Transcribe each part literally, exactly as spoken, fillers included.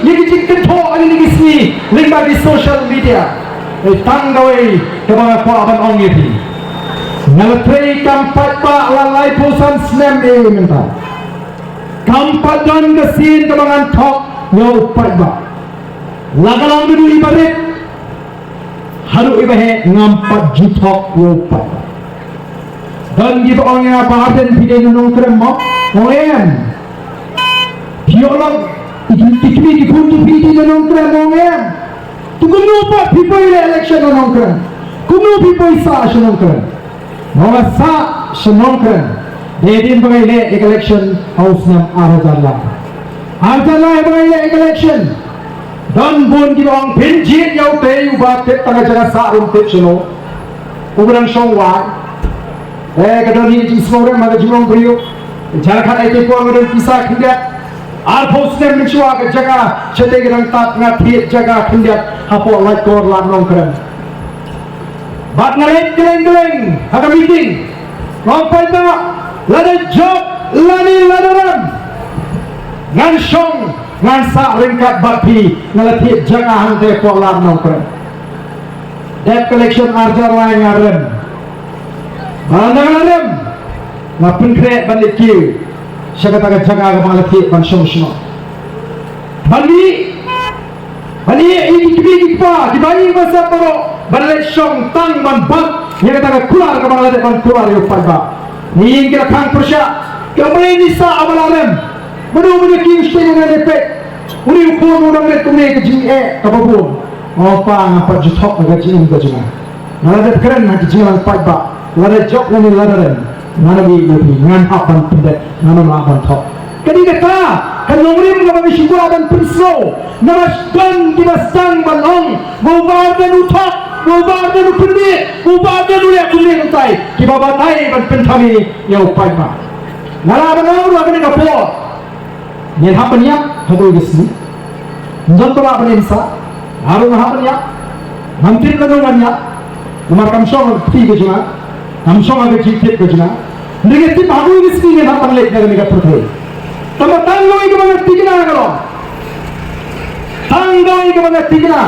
ïa ki jingkynthoh ha kine ki sngi lyngba ki social media. Hynrei tang kawei kaba nga kwah ban ong ïa phi. Nga la trei kam paidbah la laiphew san snem mynta. Kam pat don ka sien kaba ngan thok ïa u paidbah. La ka long naduh iba rit haduh iba heh ngam pat ju thok ïa u paidbah. Don kiba ong ïa nga, Bah Ardent, phi dei na Nongkrem mo? Ong em. Phi ïoh long i kmie ki khun jong phi dei na Nongkrem, ong em. To kumno pat phi poi leh election na Nongkrem? Kumno phi poi sah sha Nongkrem? Nga ong sah sha Nongkrem. Dei hadien ba ngi leh ïa ka election ha u snem ar hajar lai. Ar hajar lai ba ngi leh ïa ka election. Don bun kiba ong phin jied ïa utei uba tip tang ka jaka sah ruh um tip shano. Uba dang shong wai. Eh, ka don hi ka jingsngew rem ha ka jinglong briew. Jharkhand eighty-four nga don pisa khyndiat. Arphew snem mynshuwa ka jaka shatei ka dang tap, nga thied jaka khyndiat hapoh Laitkor Lad Nongkrem. Bad nga leit kylleng kylleng ha ka meeting. Nga ong paidbah, lada jop lane lada rem, ngan shong ngan sah ryngkat bad phi, nga la thied jaka hangtei hapoh Lad Nongkrem. Dep ka election ar hajar lai nga rem. Ba nga la rem, nga pynkhreh ban leit kiew sha kata ka jaka kaba nga la thied ban shong shnong. Ban mih, ban ïeh ïa ki kmie ki kpa kiba ïing ba sem baroh ban leit shong tang ban bat ïa kata ka kular kaba nga la dep ban kular ïa u paidbah. Ngi ïeng ki la khang pyrshah, ki ong balei ngi sah haba la rem? Mano mano ki ïeng shatei, ngan ïa peit. Une u khun u dang rit kumne, ka jingeh kaba bun. Nga ong pa, ngam pat ju thok ïa ka jingim ka jong nga. Nga la dep kren ha ka jingïalang paidbah. Lada jop lane lada rem, ngan ïa phi, ngan hap ban pyndep, ngan ym lah ban thok. Kane kata ka nongrim kaba ngi shu kwah ban pynsngew. Namar don kiba sdang ban ong ba u Bah Ardent u thok, ba u Bah Ardent u pynbeit, ba u Bah Ardent u leh kumne kumtai, kiba batai ban pynthame ïa u paidbah. Nga lah ban ong ruh ha kane ka por, ngin hap ban ïap ha kawei ka sngi. Ym don ba lah ban im sah. Nga ruh nga hap ban ïap. Ngam tip lano ngan ïap. Namar kam shong ha ka kti ka jong nga, kam shong ha ka jingtip ka jong nga. Hynrei nga tip ha kawei ka sngi ngin hap ban leit na kane ka pyrthei. Tangba tang kawei kaba nga thikna ka long, tang kawei kaba nga thikna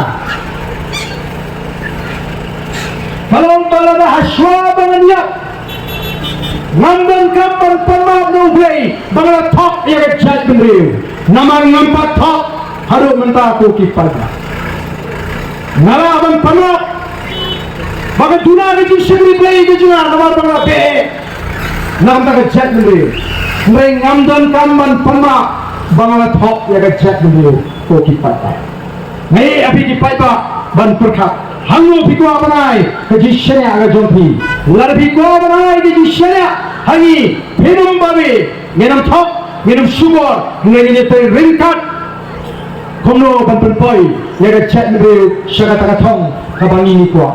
ka long ba lada hashwa ba ngan ïap, ngam donkam ban pan map na U Blei ba nga la thok ïa ka jaitbynriew. Namar ngam pat thok haduh mynta, ko ki paidbah. Nga lah ban pan map ba ka duna ka jingshakri Blei ka jong nga namar ba nga la beh na ka bynta ka jaitbynriew. Hynrei ngam donkam ban pan map ba nga la thok ïa ka jaitbynriew, ko ki paidbah. Nga ïeit ïa phi ki paidbah ban pyrkhat. Hangno phi kwah ban ai ka jingshaniah ka jong phi? Lada phi kwah ban ai ka jingshaniah ha ngi, phin ym babe, ngin ym thok, ngin ym shukor, ngin ïatrei ryngkat kumno ban pynpoi ïa ka jaitbynriew sha kata ka thong kaba ngi ngi kwah.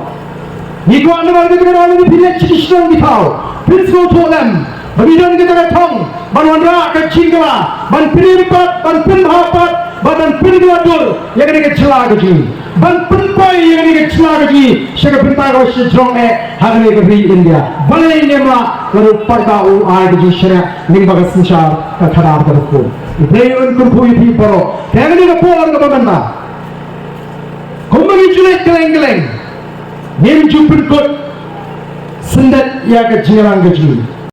Ngi kwah namar kata ka daw lada phi leit sha ki shnong ki thaw, phin sngewthuh lem ba ngi don kata ka thong ban wanrah ka jingkylla, ban pynim pat, ban pynbha pat, bad ban pynkylla dur ïa kane ka jylla ka jong ngi, ban pynpoi ïa kane ka jylla ka jong ngi sha ka bynta kaba shajrong eh ha kane ka ri India. Balei ngim lah? Lada u paidbah u ai ka jingshaniah lyngba ka synshar ka khadar kaba khuid. U Blei un kyrkhu ïa phi baroh. Te ha kane ka por kaba mynta, kumba ngi ju leit kylleng kylleng, ngim ju pynkut syndet ïa ka jingïalang ka jong ngi.